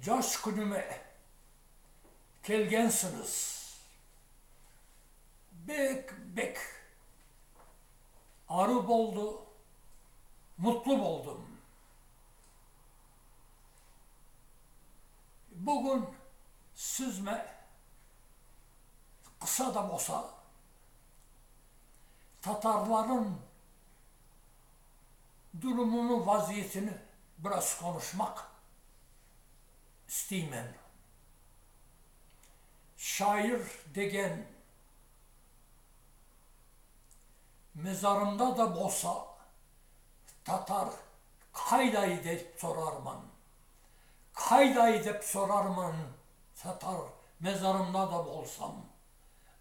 Caş künüme kelgensiñiz. Bek, bek aru boldı, mutlu boldım. Bugün sizme qısa da bolsa tatarların durumını, vaziyetini biraz qonuşmaq isteymen. Şair degen mezarımda da bolsa tatar qayday dep sorarman. Qayday dep sorarman tatar mezarımda da bolsam.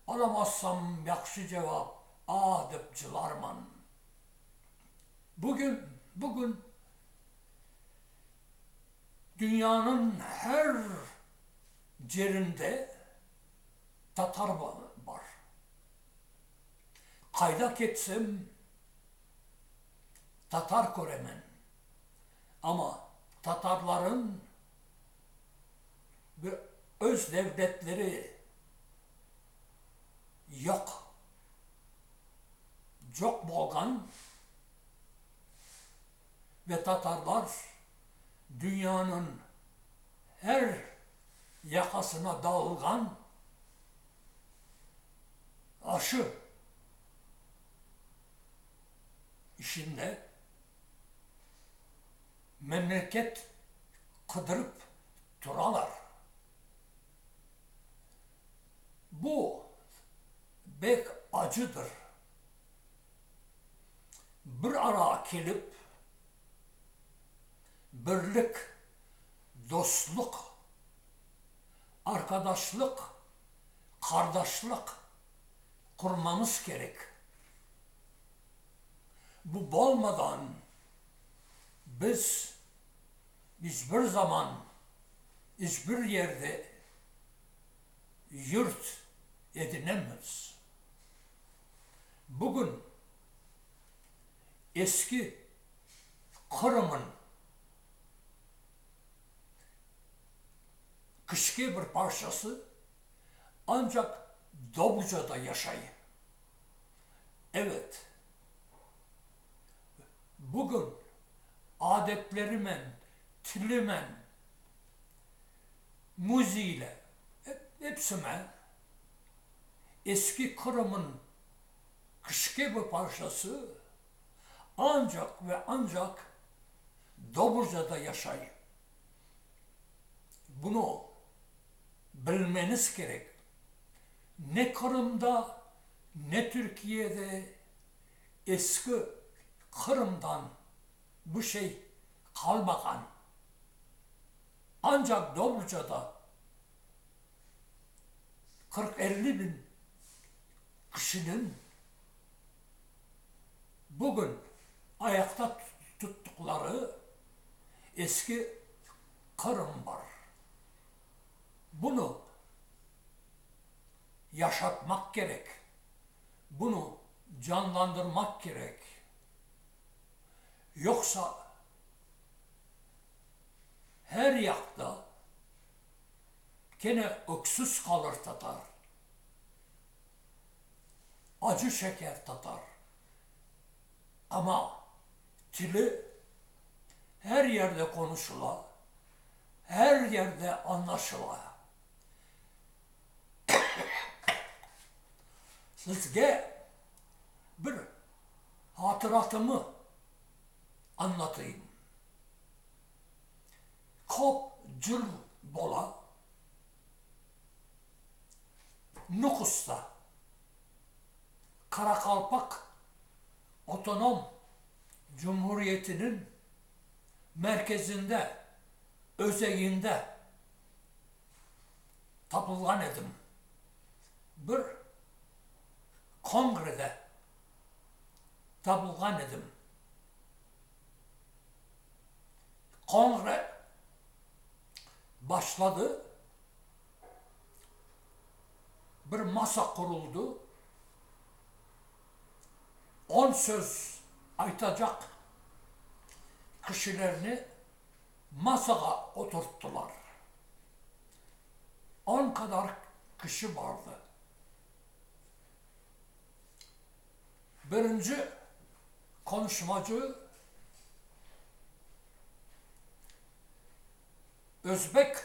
Alamazsam yahşı cevap, ah dep cılarman. Bugün, bugün dünyanıñ her cerinde tatar bar. Qayda ketsem, tatar köremen. Amma tatarların bir öz devletleri yoq. Coq bolğan ve tatarlar dünyanıñ her yaqasına dağılğan aşı işinde memleket qıdırıp turalar. Bu bek acıdır. Bir ara kelip, birlik, dostluq, arqadaşlıq, qardaşlıq qurmamız kerek. Bu bolmadan biz iç bir zaman, iç bir yerde yurt edinemiz. Bugün eski Qırım'ın kişke bir parçası ancaq Dobrucada yaşay. Evet, bugün adetlerimen, tilimen, müziğiyle hepsine eski Qırım'ın kişke bir parçası ancaq ve ancaq Dobrucada yaşay. Bunı bilmeniz kerek. Ne Qırımda, ne Türkiyede eski Qırımdan bu şey qalmağan. Ancaq Dobrucada 40-50 biñ kişiniñ bugün ayaqta tuttuqları eski Qırım bar. Bunı yaşatmaq kerek, bunı canlandırmaq kerek. Yoqsa her yaqta kene öksüz qalır tatar, acı çeker tatar. Amma tili her yerde qonuşıla, her yerde añlaşıla. Sizge bir hatıratımı añlatayım. Köp cıl bola Nukusta Qaraqalpaq Otonom Cumhuriyetiniñ merkezinde, özeginde tapılğan edim. Bir kongrede tapılğan edim. Kongre başladı, bir masa quruldı, on söz aytacaq kişilerni masağa oturttılar. On qadar kişi bardı. Birinci qonuşmacı Özbek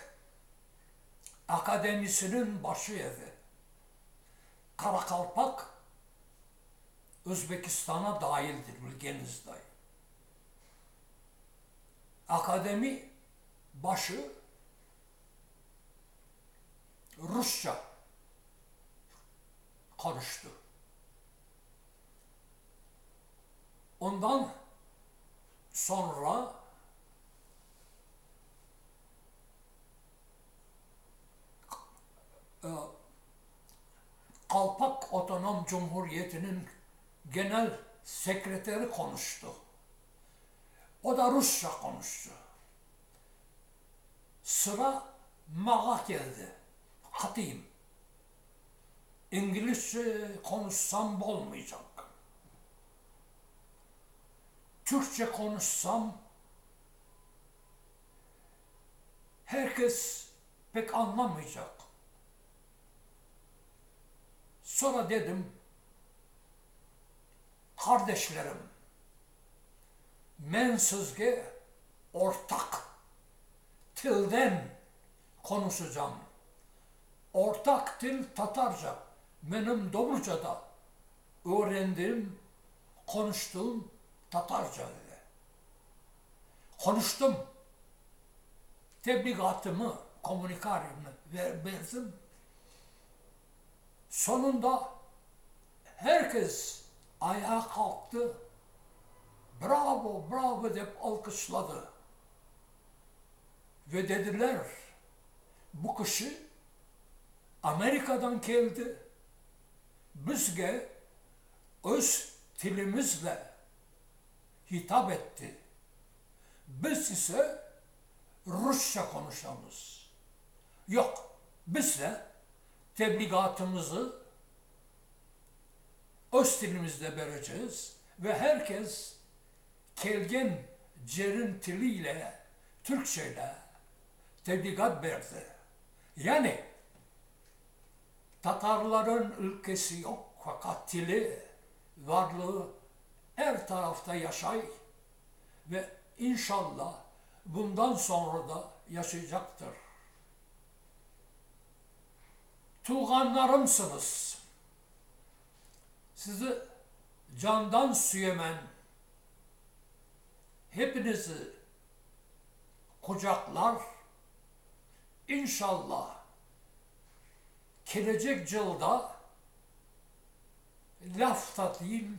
akademisiniñ başı edi. Qaraqalpaq Özbekistana daildir, bilgenizday. Akademi başı rusça qonuştı. Ondan soñra Qalpaq Otonom Cumhuriyetiniñ genel sekreteri qonuştı. O da rusça qonuştı. Sıra mağa keldi, qatıyım. İnglizce qonuşsam bolmaycaq. Türkçe qonuşsam, her kes pek añlamaycaq. Sonra dedim, Qardeşlerim, men sizge ortaq tilden qonuşacam. Ortaq til tatarca, menim Dobrucada öğrendiğim, qonuştığım tatarca dedi. Qonuştım, tebliğatımı, kommunikaryumnı berdim. Soñunda her kes ayağa qalqtı, bravo, bravo dep alqışladı ve dediler, bu kişi Amerikadan keldi, bizge öz tilimizle hitap etti, biz ise rusça qonuşamız. Yoq, biz de tebliğatımızı öz tilimizde bereceğiz ve her kes kelgen cerin tiliyle, türkçeyle tebliğat berdi. Yani, tatarların ülkesi yoq, faqat tili, varlığı er tarafta yaşay ve inşallah bundan soñra da yaşaycaqtır. Tuvğanlarımsıñız. Sizi candan süyemen. Hepinizi qucaqlar, inşallah, kelecek cılda lafta değil,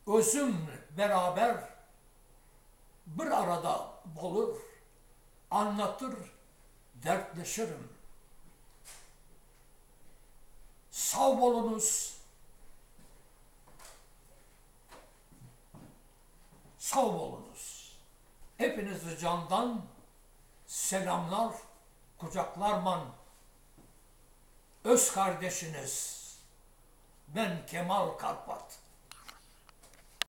özüm beraber bir arada bolur, añlatır, dertleşirim. Sav boluñız! Sav boluñız! Hepinizi candan selâmlar, qucaqlarman. Öz qardeşiñiz, ben Kemal Karpat.